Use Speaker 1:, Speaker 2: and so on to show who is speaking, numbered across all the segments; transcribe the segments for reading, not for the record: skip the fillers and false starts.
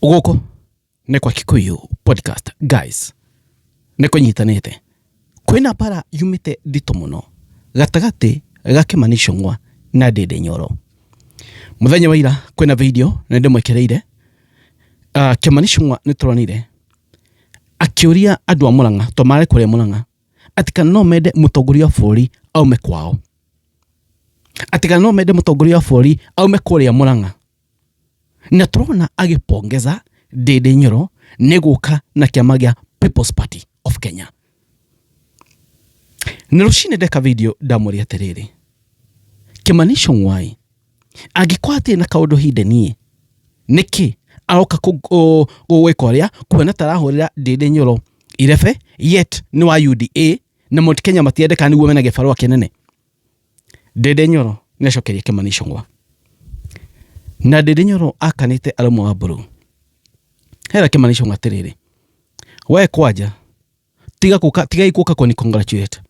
Speaker 1: Gũkũ nĩ kwa Kikuyu podcast guys, nĩ kũnyitanĩte. Kwĩna mbara yumĩte nditũ mũno gatagatĩ ga Kĩmani Ichung'wa na Ndĩndĩ Nyoro. Mũthenya wa ira kwĩna video nĩ ndĩmwĩkĩrĩire. Kĩmani Ichung'wa nĩ tũronire akĩũria andũ a Mũrang'a, to marĩ kũrĩa Mũrang'a, atĩ kana no mende mũtongoria wa bũrũri aume kwao. Atĩ kana no mende mũtongoria wa bũrũri aume kũrĩa Mũrang'a. Na tũrona agĩpongeza Ndĩndĩ Nyoro nĩ gũka na kĩama gĩa People's Party of Kenya. Na rũcinĩ ndeka video ndamũria atĩrĩrĩ, Kĩmani Ichung'wai angĩkorwo hatirĩ na kaũndũ hidden ĩ, nĩkĩ aroka gwĩka ũrĩa kuona ta arahũrĩra Ndĩndĩ Nyoro irebe yet nĩ wa UDA na Mount Kenya matiendekaga nĩguo mena gĩbarũa kĩnene. Ndĩndĩ Nyoro nĩ acokeria Kĩmani Ichung'wa. Na Ndĩndĩ Nyoro akanĩte arũme wa mburu. Hera Kĩmani Ichung'wa atĩrĩrĩ, we kwanja tiga kũka tigai gũka kũni congratulate.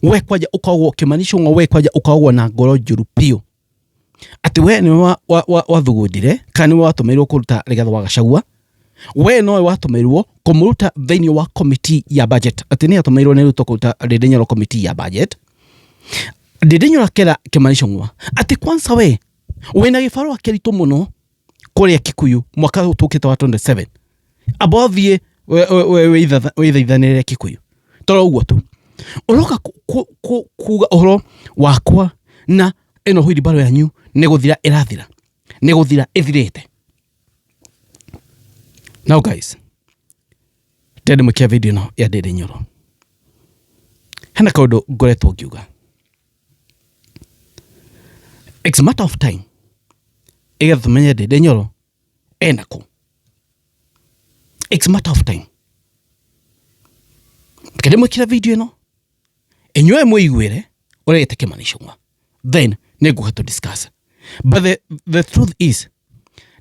Speaker 1: We kwanja ũkoragwo Kĩmani Ichung'wa, we kwanja ũkoragwo na ngoro njũru biũ. Atĩ we nĩwe wathugundire kana nĩwe watũmĩirwo kũruta Rigathĩ wa Gachagua, we nowe watũmĩirwo kũmũruta thĩinĩ wa committee ya budget, atĩ nĩ atũmĩirwo nĩ Ruto kũruta Ndindi Nyoro committee ya budget. Ndindi Nyoro akera Kĩmani Ichung'wa atĩ kwanza we wĩna gĩbarũa kĩritũ mũno kũrĩa Kikuyu mwaka ũyũ tũkĩte wa 27 amba ũthiĩ wĩthaithanĩrĩre Kikuyu toro ũguo tu ũroka kuga ũhoro wakwa na ĩno wheelbarrow yanyu nĩ gũthira ĩrathira nĩ gũthira ĩthirĩte. Now guys, ndĩrenda mũkia video ĩno ya Ndĩndĩ Nyoro. Hena kaũndũ ngoretwo ngiuga, it's a matter of time ĩgetha tũmenye Ndĩndĩ Nyoro ena kũ. It's a matter of time. Reke ndĩmwĩkĩre video ĩno inyuĩ mwĩiguĩre ũrĩa gĩte Kĩmani Ichung'wa, then nĩngũka to discuss. But the truth is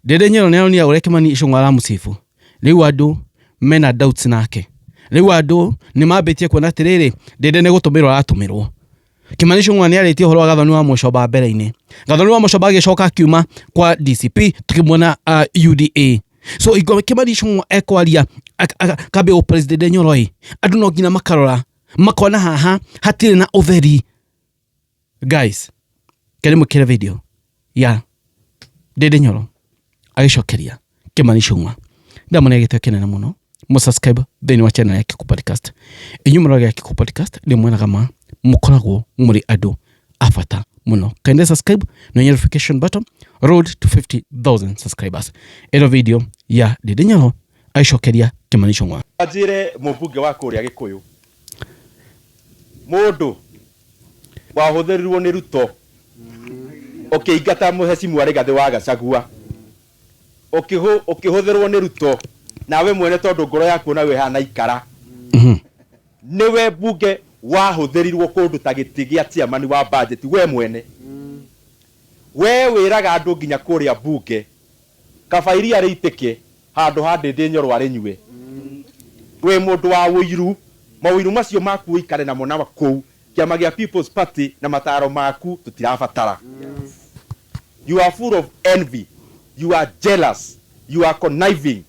Speaker 1: Ndĩndĩ Nyoro nĩaronire ũrĩa Kĩmani Ichung'wa aramũcibu, rĩu andũ mena doubts nake, rĩu andũ nĩmambĩtie kuona atĩrĩrĩ, Ndĩndĩ nĩ gũtũmĩrwo aratũmĩrwo. Kĩmani Ichung'wa nĩarĩtie ũhoro wa Gathoni wa Mũcomba mbere-inĩ, Gathoni wa Mũcomba agĩcoka akiuma kwa DCP tũkĩmuona UDA. So hingo Kĩmani Ichung'wa ekwaria akambia gũ praise Ndĩndĩ Nyoro ĩ, andũ no nginya makarora makona haha hatirĩ na ũtheri. Guys, keri mwĩkĩre video ya Ndĩndĩ Nyoro agĩcokeria Kĩmani Ichung'wa. Ndamũne gĩtĩo kĩnene mũno mũsubscribe thĩinĩ wa channel ya Kikuyu Podcast. Inyuĩ mũroraga Kikuyu Podcast nĩ mwonaga ma mũkoragwo mũrĩ andũ a bata mũno. Kindly subscribe na notification button, road to 50,000 subscribers. Ĩno video ya Ndĩndĩ Nyoro agĩcokeria Kĩmani Ichung'wa.
Speaker 2: Anjĩre mũmbunge wa kũrĩa Gĩkũyũ, mũndũ wahũthĩrirwo nĩ Ruto ũkĩingata mũhecimu wa Rigathĩ wa Gachagua, ũkĩhũthĩrwo nĩ Ruto nawe mwene tondũ ngoro yaku onayo ĩhana ikara, nĩwe mbunge wahũthĩrirwo kũndũ ta gĩtĩ gĩa chairman wa budget we mwene. We wĩraga andũ nginya kũrĩa mbunge kaba iria rĩitĩke handũ ha Ndĩndĩ Nyoro arĩnyue. Wĩ mũndũ wa ũiru, maũiru macio maku ũikare namo na kũu kĩama gĩa People's Party na mataro maku tũtirabatara. You are full of envy, you are jealous, you are conniving,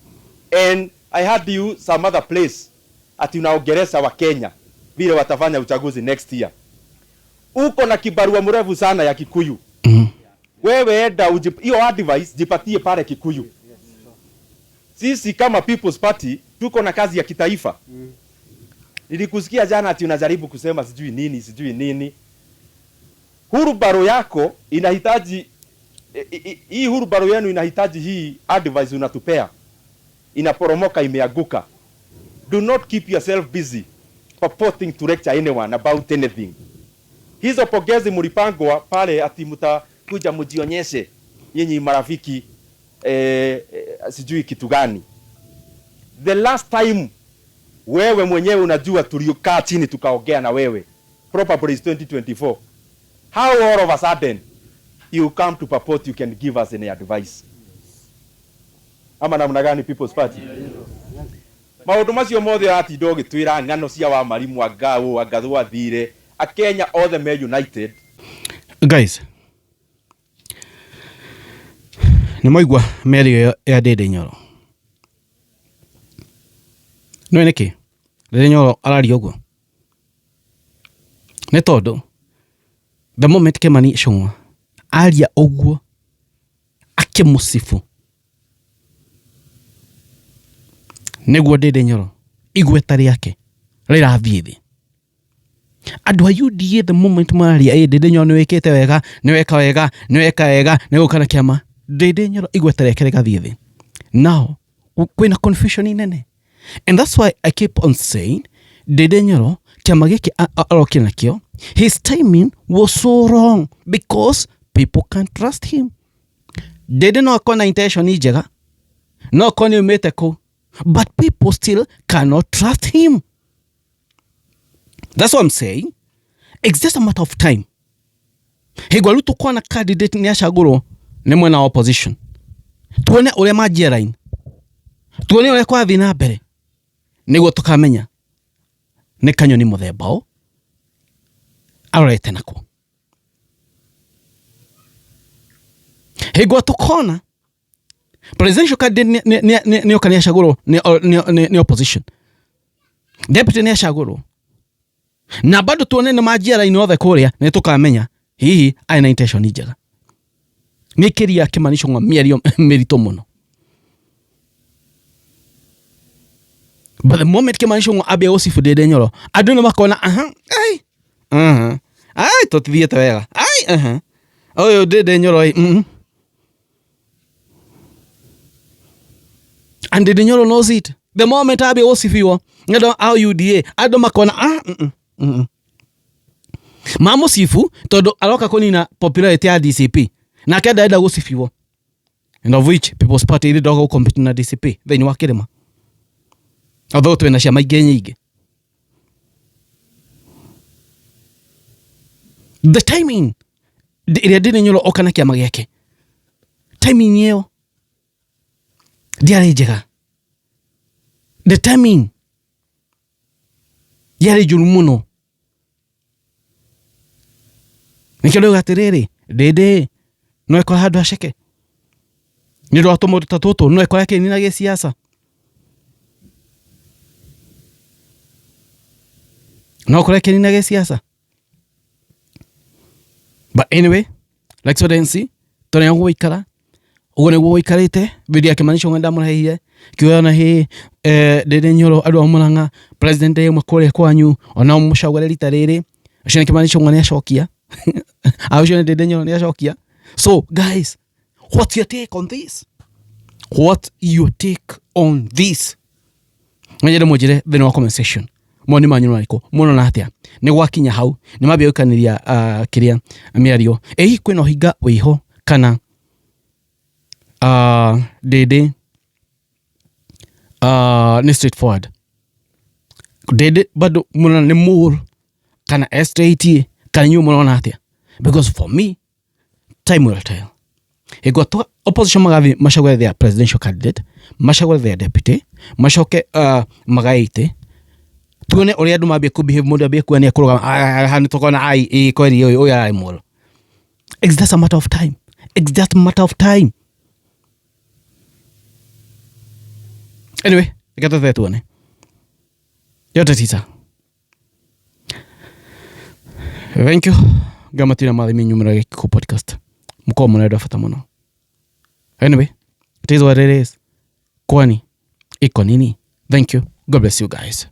Speaker 2: and I heard you some other place ati unaongelesha wa Kenya vile watafanya uchaguzi next year. Uko na kibarua mrefu sana ya Kikuyu. Wewe enda hiyo advice jipatie pale Kikuyu. Sisi kama People's Party tuko na kazi ya kitaifa. Nilikusikia jana ati unajaribu kusema sijui nini sijui nini. Hurubaro yako inahitaji hii hurubaro yenu inahitaji hii advice unatupea. Inaporomoka, imeanguka. Do not keep yourself busy purporting to lecture anyone about anything. Hizo pongezi mlipangwa pale ati mtakuja mjionyeshe nyinyi marafiki sijui kitu gani. The last time wewe mwenyewe unajua tulikaa chini tukaongea na wewe probably is 2024. How all of a sudden you come to purport you can give us any advice? Ama namna gani People's Party? Maũndũ macio mothe ũratinda ũgĩtwĩra ng'ano cia wa Marimu anga ũ anga twathire Akenya othe me united.
Speaker 1: Guys, nĩ mwaigua mĩario ya Ndĩndĩ Nyoro. Nĩũĩ nĩkĩ Ndindi Nyoro araria ũguo? Nĩ tondũ the moment Kimani Ichung'wa aria ũguo akĩmũcibu nĩguo Ndindi Nyoro igweta rĩake rĩrathiĩ thĩ. Andũ a UDA the moment mararia ĩ Ndindi Nyoro nĩ wĩkĩte wega, nĩ weka wega, nĩ weka wega, nĩ gũka na kĩama, Ndindi Nyoro igweta rĩake rĩgathiĩ thĩ. Now kwĩna confusion nene and that's why I keep on saying Ndindi Nyoro kĩama gĩkĩ arokire nakĩo, his timing was so wrong because people can't trust him. Ndindi no akorwo na intention njega, no akorwo nĩ aumĩte kũ, but people still cannot trust him. That's what I'm saying. It's just a matter of time. Hingo rĩu tũkona candidate nĩ acagũrwo nĩ mwena wa opposition, tuone ũrĩa manjia line, tuone ũrĩa kwathiĩ na mbere, nĩguo tũkamenya nĩ kanyoni mũthemba ũ arorete nako. Hingo tũkona presidential candidate nĩ oka nĩ acagũrwo nĩ opposition, deputy nĩ acagũrwo, na bado tuone nĩ manjia line othe kũrĩa, nĩ tũkamenya hihi arĩ na intention njega. Nĩ kĩria Kimani Ichung'wa mĩario mĩritũ mũno, but the moment Kimani Ichung'wa ambia gũcibu Ndindi Nyoro, andũ nĩ makona aha, ai aha, ai tũtithiĩte wega, ai aha, ũyũ Ndindi Nyoro ĩ, And Ndindi Nyoro knows it. The moment ambia gũcibiwo nĩ andũ a UDA, andũ makona ah, Mamũcibu tondũ aroka kũnina popularity ya DCP, nake ndarenda gũcibiwo, and of which People's Party ĩrĩ ndoga gũcompete na DCP thĩinĩ wa kĩrĩma, although twĩna ciama ingĩ nyingĩ. The timing ĩrĩa Ndindi Nyoro oka na kĩama gĩake, timing ĩyo ndiarĩ njega, the timing yarĩ njũru mũno. Nĩkĩo ndauga atĩrĩrĩ, Ndindi no ĩkora handũ haceke nĩ ũndũ wa tũmaũndũ ta tũtũ, no ĩkora akĩnina gĩsiasa, no ĩkore akĩnina gĩsiasa. But anyway, like so and see, tũrĩa gũikara ũguo nĩguo gũikarĩte. Video ya Kimani Ichung'wa ndamũreheire kiuga na hĩ Ndindi Nyoro, andũ a Murang'a, president ĩmwe kũrĩa kwanyu ona mũcagũre rita rĩrĩ, ũcio nĩ Kimani Ichung'wa nĩ acokia, ũcio nĩ Ndindi Nyoro nĩ acokia. So guys, what's your take on this? What your take on this? Nyende mũnjĩre thĩinĩ wa comment section mawoni manyu nĩ marĩkũ, mũrona atĩa nĩ gwakinya hau nĩ mambia gũikanĩria kĩrĩa mĩario ĩ hihi kwĩna ũhinga wĩho kana Ndindi nĩ straightforward? Ndindi bado mũrona nĩ mole kana e straight, kana inyuĩ mũrona atĩa? Because for me, time will tell. Hingo twa opposition magathiĩ macagũre their presidential candidate, macagũre their deputy, macoke magae itĩ, tuone ũrĩa andũ mambie kũ behave, mũndũ ambie kuona nĩ ekũrũgama haha, nĩ tũkona ai ĩ kweri ũyũ ararĩ mole. It's just a matter of time. It's just a matter of time. Anyway, reke tweterere tuone. Yote tisa. Thank you. Ngamatina mathimi nyumĩra gĩkũ podcast. Mũkorwo mũrĩ andũ a bata mũno. Anyway, it is what it is. Kwani iko nini? Thank you. God bless you guys.